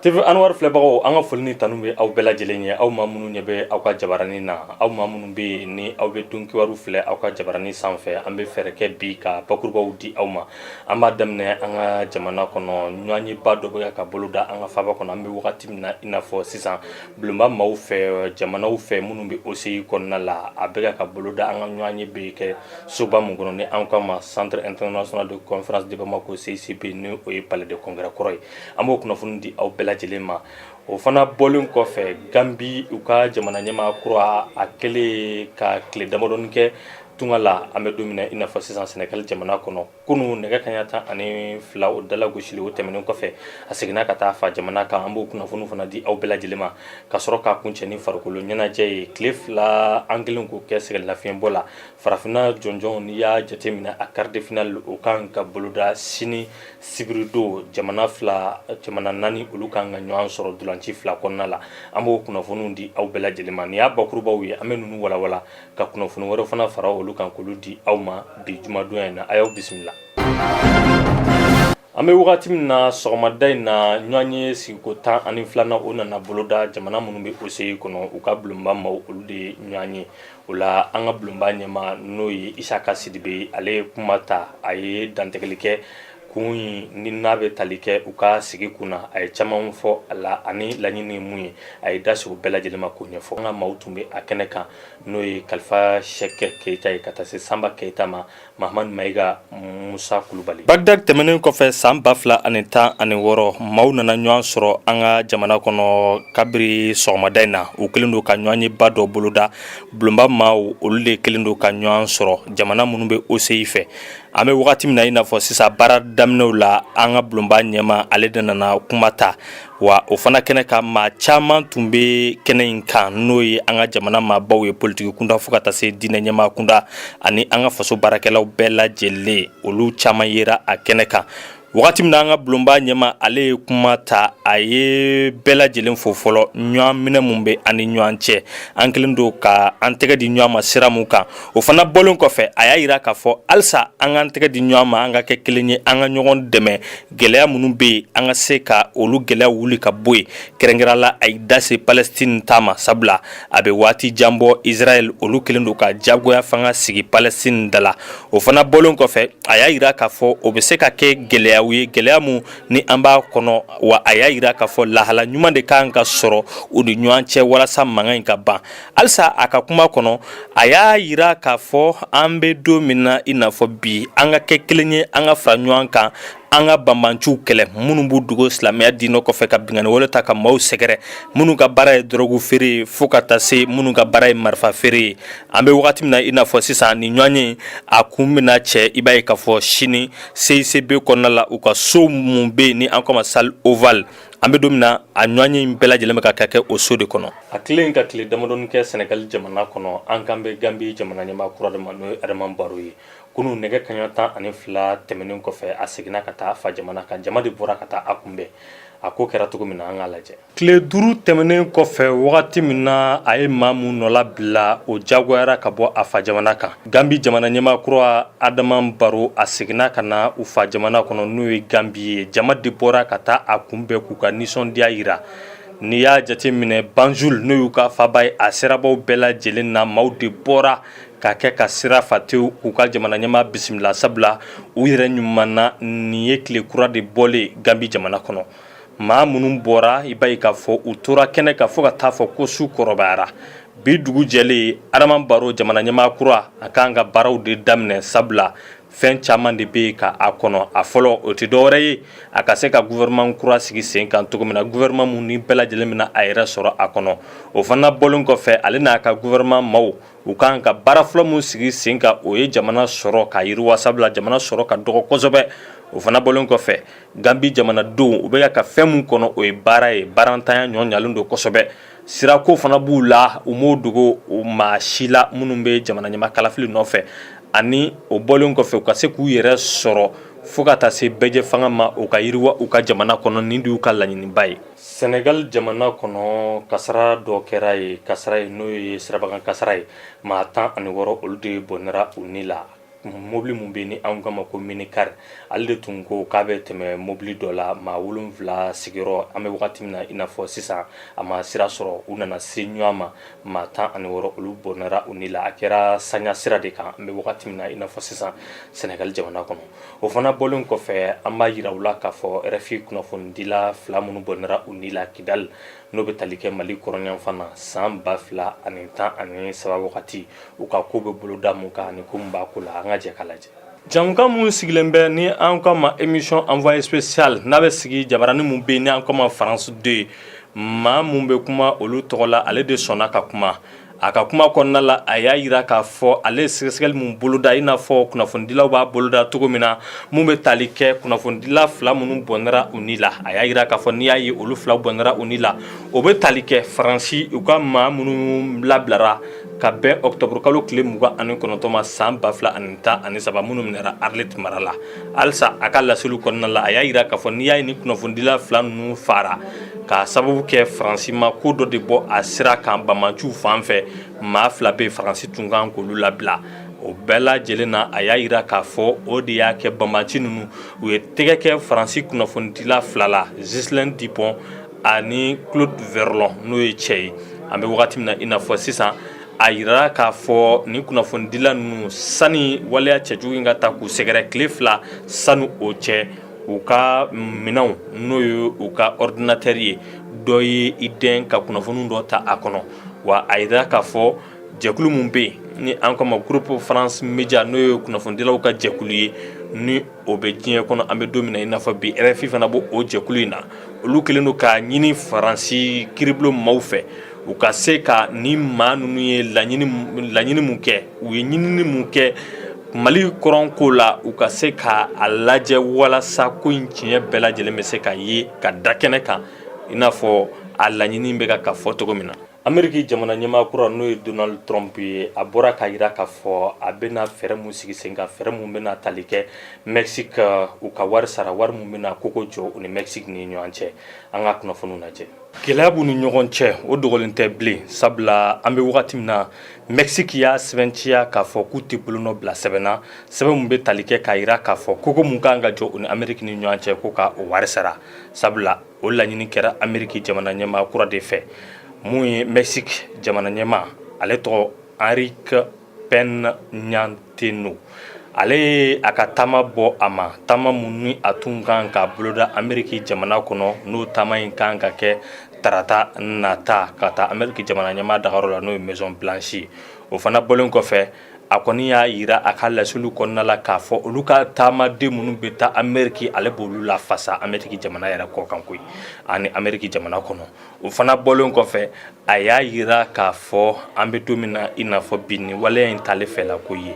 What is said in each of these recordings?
TV Anwar filɛbagaw, an ka foli ni tanu bɛ aw bɛɛ lajɛlen ye, aw maa minnu ɲɛ bɛ aw ka jabaranin na, aw maa minnu bɛ yen ni aw bɛ don kibaru filɛ aw ka jabaranin sanfɛ. An bɛ fɛɛrɛ kɛ bi ka bakurubaw di aw ma. An b'a daminɛ an ka jamana kɔnɔ. Ɲɔgɔnyeba dɔ bɛ ka boloda an ka faaba kɔnɔ an bɛ wagati min na i n'a fɔ sisan, bulonba maaw fɛ, jamanaw fɛ minnu bɛ OCI kɔnɔna la. A bɛ ka boloda an ka ɲɔgɔnye bɛ kɛ soba min kɔnɔ ni an k'a ma Centre international de conférence de Bamako, CICB, ni o ye Palais de congrès kɔrɔ ye. An b'o kunnafoni di aw bɛɛ lajɛlen ma. O fana bɔlen kɔfɛ, Gambi, u ka jamana ɲɛmaa kura, a kɛlen ka tile damadɔni kɛ tunga la, an bɛ don min na i n'a fɔ sisan, Sénégal jamana kɔnɔ, kunun nɛgɛ kaɲa 12, o dala gosili o tɛmɛnen kɔfɛ, a seginna ka taa fa jamana kan. An b'o kunnafoni fana di aw bɛɛ lajɛlen ma, ka sɔrɔ k'a kuncɛ ni farikolo ɲɛnajɛ ye. Tile 2 an kɛlen k'o kɛ sɛgɛnlafiɲɛbɔ la, farafinna jɔnjɔn, n'i y'a jateminɛ, a quart de finale, o kan ka boloda sini sibiridon. Jamana fila, jamana naani, olu kan ka ɲɔgɔn sɔrɔ ntolanci fila kɔnɔna la. An b'o kunnafoniw di aw bɛɛ lajɛlen ma. Nin y'a bakurubaw ye. An bɛ ninnu walawala ka kunnafoni wɛrɛ fana fara olu kan k'olu di aw ma bi jumadonya in na. A y'aw bisimila. An bɛ wagati min na, sɔgɔmada in na, ɲɔgɔnye sigiko 12nan, o nana boloda jamana minnu bɛ OCI kɔnɔ, u ka bulonba maaw, olu de ye ɲɔgɔn ye o la. An ka bulonba ɲɛmaa, n'o ye Isaka Sidibe, ale ye kuma ta. A ye dantigɛli kɛ kun ni n'a bɛ tali kɛ u ka sigi kun na. A ye caman fɔ a la ani laɲini ye mun ye, a ye da sigi bɛɛ lajɛlen ma k'o ɲɛfɔ. An ka maaw tun bɛ a kɛnɛ kan, n'o ye Kalifa Sɛkɛ Keyita ye, ka taa se Sanba Keyita ma, Mahamadu Mayiga, Musa Kulubali. Bagdad tɛmɛnen kɔfɛ, san 2016, maaw nana ɲɔgɔn sɔrɔ an ka jamana kɔnɔ kabiri sɔgɔmada in na. U kɛlen don ka ɲɔgɔnyeba dɔ boloda. Bulonba maaw, olu de kɛlen don ka ɲɔgɔn sɔrɔ, jamana minnu bɛ OCI fɛ. An bɛ wagati min na i n'a fɔ sisan, baara daminɛw la, an ka bulonba ɲɛmaa, ale de nana kuma ta. Wa o fana kɛnɛ kan, maa caman tun bɛ kɛnɛ in kan, n'o ye an ka jamana maabaw ye, politiki kunda fo ka taa se diinɛ ɲɛmaa kunda, ani an ka faso baarakɛlaw bɛɛ lajɛlen, olu caman yera a kɛnɛ kan. Wagati min na an ka bulonba ɲɛmaa, ale ye kuma ta, a ye bɛɛ lajɛlen fo fɔlɔ, ɲɔgɔn minɛ mun bɛ an ni ɲɔgɔn cɛ, an kɛlen don ka an tɛgɛ di ɲɔgɔn ma sira mun kan. O fana bɔlen kɔfɛ, a y'a yira k'a fɔ halisa an k'an tɛgɛ di ɲɔgɔn ma, an ka kɛ kelen ye, an ka ɲɔgɔn dɛmɛ, gɛlɛya minnu bɛ yen, an ka se ka olu gɛlɛya wuli ka bɔ yen. Kɛrɛnkɛrɛn la, a y'i da se Palestine ta ma, sabula a bɛ waati jan bɔ, Israël, olu kɛlen don ka jagoya fanga sigi Palestine da la. O fana bɔlen kɔfɛ, a y'a yira k'a fɔ o bɛ se ka kɛ gɛlɛyaw ye, gɛlɛya mun ni an b'a kɔnɔ. Wa a y'a yira k'a fɔ lahala ɲuman de kan ka sɔrɔ u ni ɲɔgɔn cɛ walasa mankan in ka ban. Halisa a ka kuma kɔnɔ, a y'a yira k'a fɔ an bɛ don min na i n'a fɔ bi, an ka kɛ kelen ye, an ka fara ɲɔgɔn kan, an ka banbanciw kɛlɛ, minnu b'u dogo silamɛya diinɛ kɔfɛ ka binkanni wale ta ka maaw sɛgɛrɛ, minnu ka baara ye dɔrɔgu feere ye, fo ka taa se minnu ka baara ye marifa feere ye. An bɛ wagati min na i n'a fɔ sisan, nin ɲɔgɔnye in, a kun bɛna cɛ, i b'a ye k'a fɔ sini CICB kɔnɔna la, u ka so mun bɛ yen ni an k'a ma salle ovale. An bɛ don min na, a ɲɔgɔnye in bɛɛ lajɛlen bɛ ka kɛ o so de kɔnɔ. A kɛlen ka tile damadɔni kɛ Sɛnɛgali jamana kɔnɔ, an kan bɛ Gambi jamana ɲɛmaa kura de ma, n'o ye Adama Baro ye. Kunun nɛgɛ kaɲa 12 tɛmɛnen kɔfɛ, a seginna ka taa fa jamana kan. Jama de bɔra ka taa a kunbɛn. A ko kɛra cogo min na, an k'a lajɛ. Tile 5 tɛmɛnen kɔfɛ, wagati min na a ye maa mun nɔla bila, o jagoyara ka bɔ a fa jamana kan, Gambi jamana ɲɛmaa kura Adama Baro, a seginna ka na u fa jamana kɔnɔ, n'o ye Gambi ye. Jama de bɔra ka taa a kunbɛn k'u ka nisɔndiya yira. N'i y'a jate minɛ, Banjul, n'o y'u ka faba ye, a sirabaw bɛɛ lajɛlen na, maaw de bɔra ka kɛ ka sira fa tewu k'u ka jamana ɲɛmaa bisimila, sabula u yɛrɛ ɲuman na, nin ye tile kura de bɔlen Gambi jamana kɔnɔ. Maa minnu bɔra, i b'a ye k'a fɔ u tora kɛnɛ kan fo ka taa fɔ ko su kɔrɔbayara. Bi dugu jɛlen, Adama Baro, jamana ɲɛmaa kura, a kan ka baaraw de daminɛ, sabula fɛn caman de bɛ yen ka a kɔnɔ. A fɔlɔ, o tɛ dɔwɛrɛ ye, a ka se ka gouvernement kura sigi sen kan cogo min na, gouvernement mun ni bɛɛ lajɛlen bɛna a yɛrɛ sɔrɔ a kɔnɔ. O fana bɔlen kɔfɛ, ale n'a ka gouvernement maaw, u kan ka baara fɔlɔ mun sigi sen kan, o ye jamana sɔrɔ ka yiriwa, sabula jamana sɔrɔ ka dɔgɔ kosɛbɛ. O fana bɔlen kɔfɛ, Gambi jamanadenw, u bɛ ka fɛn mun kɔnɔ, o ye baara ye. Baarantanya ɲɔ ɲalen don kosɛbɛ. Sirako fana b'u la, u m'o dogo u maa si la minnu bɛ jamana ɲɛmaa kalafili nɔfɛ. Ani o bɔlen kɔfɛ, u ka se k'u yɛrɛ sɔrɔ fo ka taa se bɛɛjɛ fanga ma, u ka yiriwa u ka jamana kɔnɔ. Nin de y'u ka laɲiniba ye. Senegal jamana kɔnɔ, kasara dɔ kɛra ye, kasara ye n'o ye sirabakan kasara ye. Maa 16, olu de bɔnɛra u ni la. Mobili min bɛ ni an k'a ma ko minicar, ale de tun ko k'a bɛ tɛmɛ mobili dɔ la, maa 7 sigiyɔrɔ. An bɛ wagati min na i n'a fɔ sisan, a ma sira sɔrɔ, u nana se ɲɔgɔn ma, maa 16, olu bɔnɛra u ni la. A kɛra sanya sira de kan, an bɛ wagati min na i n'a fɔ sisan, Sɛnɛgali jamana kɔnɔ. O fana bɔlen kɔfɛ, an b'a jira u la k'a fɔ RFI kunnafonidila fila minnu bɔnɛra u ni la Kidali, n'o bɛ tali kɛ Mali kɔrɔnyanfan na, san 2013 wagati, u ka ko bɛ boloda mun kan ani ko min b'a ko la, an ka jɛ k'a lajɛ. Jamukan mun sigilen bɛ ni an k'a ma émission envoyé spécial, n'a bɛ sigi jabaranin mun bɛ yen ni an k'a ma France 2, maa mun bɛ kuma olu tɔgɔ la, ale de sɔnna ka kuma. A ka kuma kɔnɔna la, a y'a jira k'a fɔ ale ye sɛgɛsɛgɛli mun boloda, i n'a fɔ kunnafonidilaw b'a boloda cogo min na, mun bɛ tali kɛ kunnafonidila fila minnu bɔnɛra u ni la. A y'a jira k'a fɔ n'i y'a ye olu fila bɔnɛra u ni la, o bɛ tali kɛ Faransi, u ka maa minnu labilara ka bɛn octobre kalo tile 29 ma san 2013, minnu minɛra Arlit mara la. Halisa a ka laseliw kɔnɔna la, a y'a jira k'a fɔ n'i y'a ye ni kunnafonidila fila ninnu fara, k'a sababu kɛ Faransi ma ko dɔ de bɔ a sira kan banbaanciw fan fɛ. Maa fila bɛ Faransi tun kan k'olu labila. O bɛɛ lajɛlen na, a y'a jira k'a fɔ o de y'a kɛ banbaanci ninnu u ye tɛgɛ kɛ Faransi kunnafonidila fila la, Ghislaine Dupont ani Claude Verlon, n'o ye cɛ ye. An bɛ wagati min na i n'a fɔ sisan, a yirara k'a fɔ nin kunnafonidila ninnu, sani waleya cɛjugu in ka ta k'u sɛgɛrɛ, tile 2 sani o cɛ, u ka minɛnw, n'o ye u ka ordinateur ye, dɔ ye i dɛn ka kunnafoni dɔ ta a kɔnɔ. Wa a yirara k'a fɔ jɛkulu min bɛ yen ni an k'a ma Groupe France Média, n'o ye kunnafonidilaw ka jɛkulu ye ni o bɛ diɲɛ kɔnɔ, an bɛ don min na i n'a fɔ bi, RFI fana b'o o jɛkulu in na, olu kɛlen don k'a ɲini Faransi kiiribulon maaw fɛ, u ka se ka ni maa ninnu ye laɲini mun kɛ, u ye ɲinini mun kɛ Mali kɔrɔn ko la, u ka se ka a lajɛ walasa ko in tiɲɛ bɛɛ lajɛlen bɛ se ka ye ka da kɛnɛ kan, i n'a fɔ a laɲini bɛ ka fɔ cogo min na. Ameriki jamana ɲɛmaa kura, n'o ye Donald Trump ye, a bɔra k'a jira k'a fɔ a bɛna fɛɛrɛ mun sigi sen kan, fɛɛrɛ mun bɛna tali kɛ Mexique, u ka wari sara, wari mun bɛna koko jɔ u ni Mexique ni ɲɔgɔn cɛ. An ka kunnafoniw lajɛ. Gɛlɛya b'u ni ɲɔgɔn cɛ, o dogolen tɛ bilen, sabula an bɛ wagati min na, Mexique y'a sɛbɛntiya k'a fɔ k'u tɛ bolonɔ bila sɛbɛn na, sɛbɛn mun bɛ tali kɛ k'a jira k'a fɔ koko mun kan ka jɔ u ni Ameriki ni ɲɔgɔn cɛ, ko ka o wari sara, sabula o laɲini kɛra Ameriki jamana ɲɛmaa kura de fɛ. Mun ye Mexique jamana ɲɛmaa, ale tɔgɔ Enrique Peña Nieto, ale ye a ka taama bɔ a ma, taama mun ni a tun kan ka boloda Ameriki jamana kɔnɔ, n'o taama in kan ka kɛ tarata nata ka taa Ameriki jamana ɲɛmaa dagayɔrɔ la, n'o ye Maison Blanche ye. O fana bɔlen kɔfɛ, a kɔni y'a jira a ka laseliw kɔnɔna la k'a fɔ olu ka taamaden minnu bɛ taa Ameriki, ale b'olu lafasa Ameriki jamana yɛrɛ kɔ kan koyi ani Ameriki jamana kɔnɔ. O fana bɔlen kɔfɛ, a y'a jira k'a fɔ an bɛ don min na i n'a fɔ bi, nin waleya in t'ale fɛla ko ye.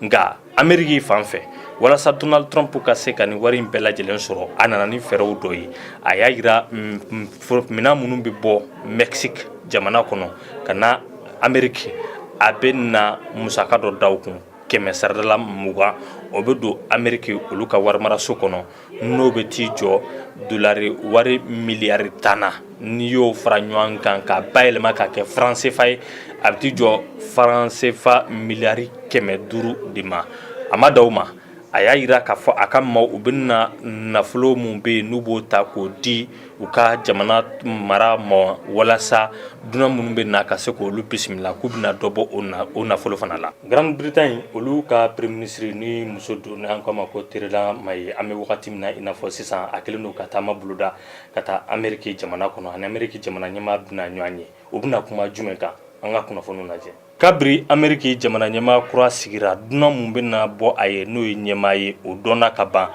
Nka Ameriki fan fɛ, walasa Donald Trump ka se ka nin wari in bɛɛ lajɛlen sɔrɔ, a nana ni fɛɛrɛw dɔ ye. A y'a jira minɛn minnu bɛ bɔ Mexique jamana kɔnɔ ka na Ameriki, a bɛ na musaka dɔ da u kun, kɛmɛ saradala 20, o bɛ don Ameriki olu ka warimaraso kɔnɔ, n'o bɛ t'i jɔ dolari wari miliyari 10 na. N'i y'o fara ɲɔgɔn kan k'a bayɛlɛma k'a kɛ franc CFA ye, a bɛ t'i jɔ franc CFA miliyari 500 de ma. A ma dan o ma, a y'a jira k'a fɔ a ka maaw, u bɛna nafolo mun bɛ yen n'u b'o ta k'o di u ka jamana mara ma, walasa dunan minnu bɛ na ka se k'olu bisimila, k'u bɛna dɔ bɔ o nafolo fana la. Grande-Bretagne, olu ka premier ministre ni muso don, n'an k'a ma ko Theresa May, an bɛ wagati min na i n'a fɔ sisan, a kɛlen don ka taama boloda ka taa Ameriki jamana kɔnɔ. Ani Ameriki jamana ɲɛmaa bɛna ɲɔgɔn ye. U bɛna kuma jumɛn kan? An ka kunnafoniw lajɛ. Kabiri Ameriki jamana ɲɛmaa kura sigira, dunan mun bɛna bɔ a ye, n'o ye ɲɛmaa ye, o dɔnna ka ban.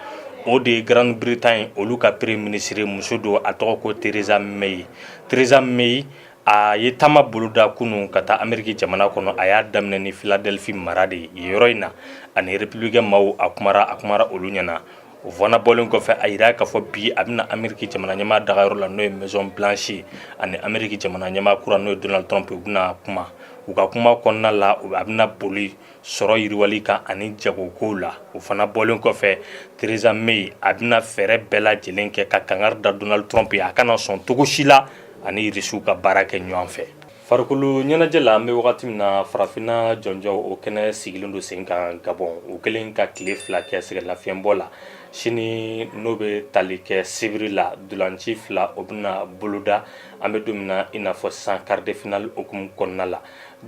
O de ye Grande-Bretagne olu ka premier ministre muso don, a tɔgɔ ko Theresa May. Theresa May, a ye taama boloda kunun ka taa Ameriki jamana kɔnɔ. A y'a daminɛ ni Philadelphie mara de ye. Yɔrɔ in na, ani républicain maaw, a kumara olu ɲɛna. O fana bɔlen kɔfɛ, a yira k'a fɔ bi a bɛna Ameriki jamana ɲɛmaa dagayɔrɔ la, n'o ye Maison Blanche ye. Ani Ameriki jamana ɲɛmaa kura, n'o ye Donald Trump, u bɛna kuma. U ka kuma kɔnɔna la, a bɛna boli sɔrɔ yiriwali kan ani jagokow la. O fana bɔlen kɔfɛ, Theresa May, a bɛna fɛɛrɛ bɛɛ lajɛlen kɛ ka kangari da Donald Trump ye, a kana sɔn cogo si la ani Irisiw ka baara kɛ ɲɔgɔn fɛ. Farikolo ɲɛnajɛ la, an bɛ wagati min na, farafinna jɔnjɔn o kɛnɛ sigilen don sen kan Gabɔn. U kɛlen ka tile 2 kɛ sɛgɛnlafiɲɛbɔ la, sini n'o bɛ tali kɛ sibiri la, dulanci 2 o bɛna boloda. An bɛ don min na i n'a fɔ sisan, quart de finale hukumu kɔnɔna la,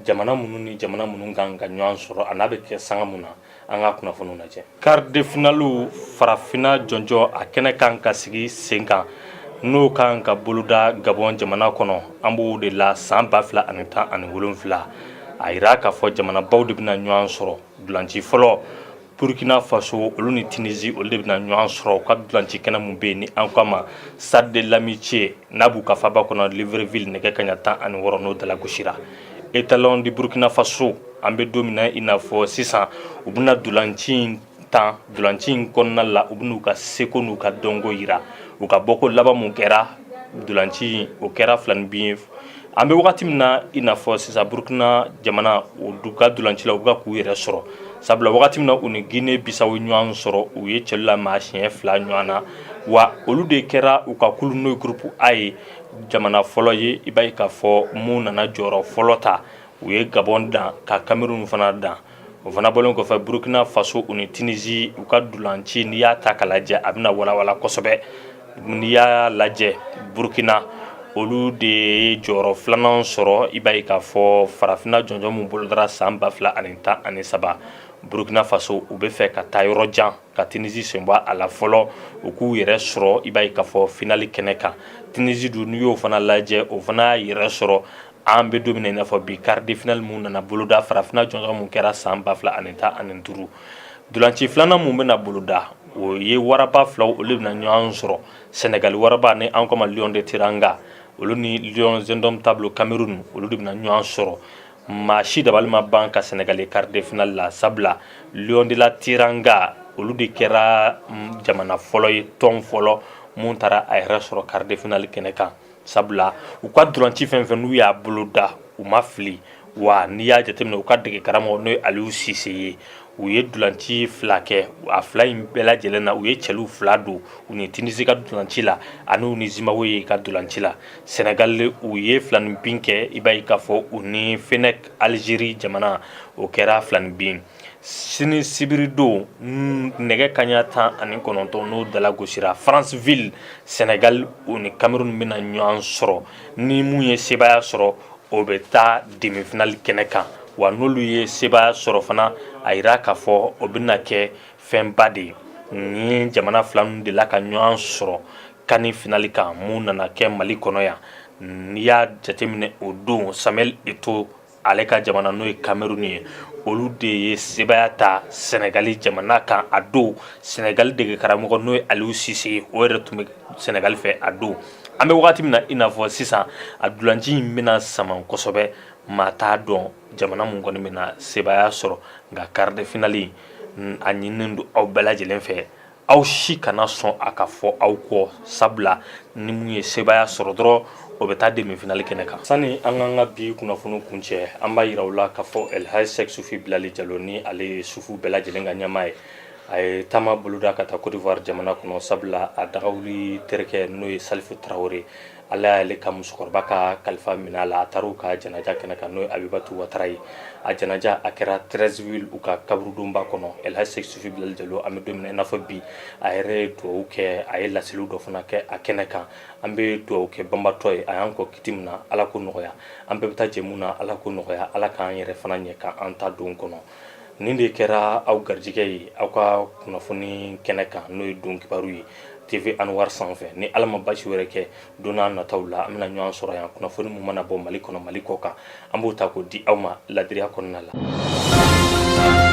jamana minnu ni jamana minnu kan ka ɲɔgɔn sɔrɔ, a n'a bɛ kɛ sanga mun na, an ka kunnafoniw lajɛ. Quart de finale farafinna jɔnjɔn a kɛnɛ kan ka sigi sen kan, n'o kan ka boloda Gabɔn jamana kɔnɔ, an b'o de la san 2017. A yira k'a fɔ jamanabaw de bɛna ɲɔgɔn sɔrɔ. Dulanci fɔlɔ, Burkina Faso olu ni Tunisie, olu de bɛna ɲɔgɔn sɔrɔ u ka dulanci kɛnɛ mun bɛ yen ni an k'a ma Stade de l'Amitié, n'a b'u ka faba kɔnɔ Libreville, nɛgɛ kaɲa 16 n'o dalagosira. Étalon du Burkina Faso, an bɛ don min na i n'a fɔ sisan, u bɛna dulanci in tan. Dulanci in kɔnɔna la, u bɛn'u ka seko n'u ka dɔnko yira. U ka bɔko laban mun kɛra dulanci in, o kɛra 2 ni bin ye. An bɛ wagati min na i n'a fɔ sisan, Burukina jamana u ka dulanci la, u bɛ k'u yɛrɛ sɔrɔ, sabula wagati min na u ni Guinée Bissau ɲɔgɔn sɔrɔ, u ye cɛlu la maa siɲɛ 2 ɲɔgɔn na. Wa olu de kɛra u ka kulu, n'o ye groupe A ye, jamana fɔlɔ ye i b'a ye k'a fɔ mun nana jɔyɔrɔ fɔlɔ ta. U ye Gabɔn dan ka Cameroun fana dan. O fana bɔlen kɔfɛ, Burukina Faso u ni Tunisie, u ka dulanci, n'i y'a ta k'a lajɛ, a bɛna walawala kosɛbɛ. N'i y'a lajɛ, Burukina olu de ye jɔyɔrɔ filanan sɔrɔ. I b'a ye k'a fɔ farafinna jɔnjɔn min bolodara san 2013, Burukina Faso u bɛ fɛ ka taa yɔrɔ jan ka Tunisie sen bɔ a la fɔlɔ, u k'u yɛrɛ sɔrɔ i b'a ye k'a fɔ finale kɛnɛ kan. Tunisie dun, n'i y'o fana lajɛ, o fana y'a yɛrɛ sɔrɔ. An bɛ don min na i n'a fɔ bi, quart de finale mun nana boloda farafinna jɔnjɔn mun kɛra san 2015, dulanci filanan mun bɛna boloda, o ye waraba filaw, olu bɛna ɲɔgɔn sɔrɔ. Senegali waraba ni an kama Lion de Teranga, olu ni Lions Indomptables Cameroun, olu de bɛna ɲɔgɔn sɔrɔ. Maa si dabali ma ban ka Senegali quart de finale la, sabula Lion de la Teranga, olu de kɛra jamana fɔlɔ ye, tɔn fɔlɔ mun taara a yɛrɛ sɔrɔ quart de finale kɛnɛ kan, sabula u ka dulanci fɛn fɛn n'u y'a boloda, u ma fili. Wa n'i y'a jateminɛ, u ka dege karamɔgɔ, n'o ye Aliou Cissé ye, u ye dulanci 2 kɛ. A 2 in bɛɛ lajɛlen na, u ye cɛlu 2 don u ni Tunisie ka dulanci la ani u ni Zimbabwe ka dulanci la. Senegali, u ye 2 ni bin kɛ. I b'a ye k'a fɔ u ni Fennec Algérie jamana, o kɛra 2 ni bin. Sini sibiridon, nɛgɛ kaɲa 19 n'o dala gosira Franceville, Senegal u ni Cameroun bɛna ɲɔgɔn sɔrɔ. Ni mun ye sebaaya sɔrɔ, o bɛ taa demi-finale kɛnɛ kan. Wa n'olu ye sebaaya sɔrɔ fana, a yira k'a fɔ o bɛna kɛ fɛnba de ye. Ni jamana 2 ninnu delila ka ɲɔgɔn sɔrɔ CAN finale kan mun nana kɛ Mali kɔnɔ yan, n'i y'a jateminɛ, o don Samuel Eto'o ale ka jamana, n'o ye Cameroun ye, olu de ye sebaaya ta Senegali jamana kan. A don Senegali dege karamɔgɔ, n'o ye Aliou Cissé ye, o yɛrɛ tun bɛ Senegali fɛ a don. An bɛ wagati min na i n'a fɔ sisan, a dulanci in bɛna sama kosɛbɛ. Maa t'a dɔn jamana mun kɔni bɛna sebaaya sɔrɔ, nka quart de finale a ɲininen don aw bɛɛ lajɛlen fɛ, aw si kana sɔn a ka fɔ aw kɔ, sabula ni mun ye sebaaya sɔrɔ dɔrɔn, o bɛ taa demi finale kɛnɛ kan. Sani an k'an ka bi kunnafoni kuncɛ, an b'a yira u la k'a fɔ Elhaji Sɛki Sufi Bilali Jalo, ni ale ye sufu bɛɛ lajɛlen ka ɲɛmaa ye, a ye taama boloda ka taa Côte d'Ivoire jamana kɔnɔ, sabula a dagawuli terikɛ, n'o ye Salifu Tarawele, Ala y'ale ka musokɔrɔba ka kalifa minɛ a la. A taara u ka janaja kɛnɛ kan, n'o ye Abibatu Watara ye. A janaja a kɛra Treichville, u ka kaburudonba kɔnɔ. Elhaji Sɛki Sufi Bilali Jalo, an bɛ don min na i n'a fɔ bi, a yɛrɛ ye dugawu kɛ, a ye laseliw dɔ fana kɛ a kɛnɛ kan. An bɛ dugawu kɛ banbatɔ ye. A y'an kɔ kiti min na, Ala ko nɔgɔya. An bɛɛ bɛ taa jɛ mun na, Ala ko nɔgɔya. Ala k'an yɛrɛ fana ɲɛ k'an ta don kɔnɔ. Nin de kɛra aw garijɛgɛ ye aw ka kunnafoni kɛnɛ kan, n'o ye Don Kibaru ye TV Anwar sanfɛ. Ni Ala ma basi wɛrɛ kɛ, don n'a nataw la, an bɛna ɲɔgɔn sɔrɔ yan. Kunnafoni mun mana bɔ Mali kɔnɔ, Mali kɔ kan, an b'o ta k'o di aw ma ladiriya kɔnɔna la.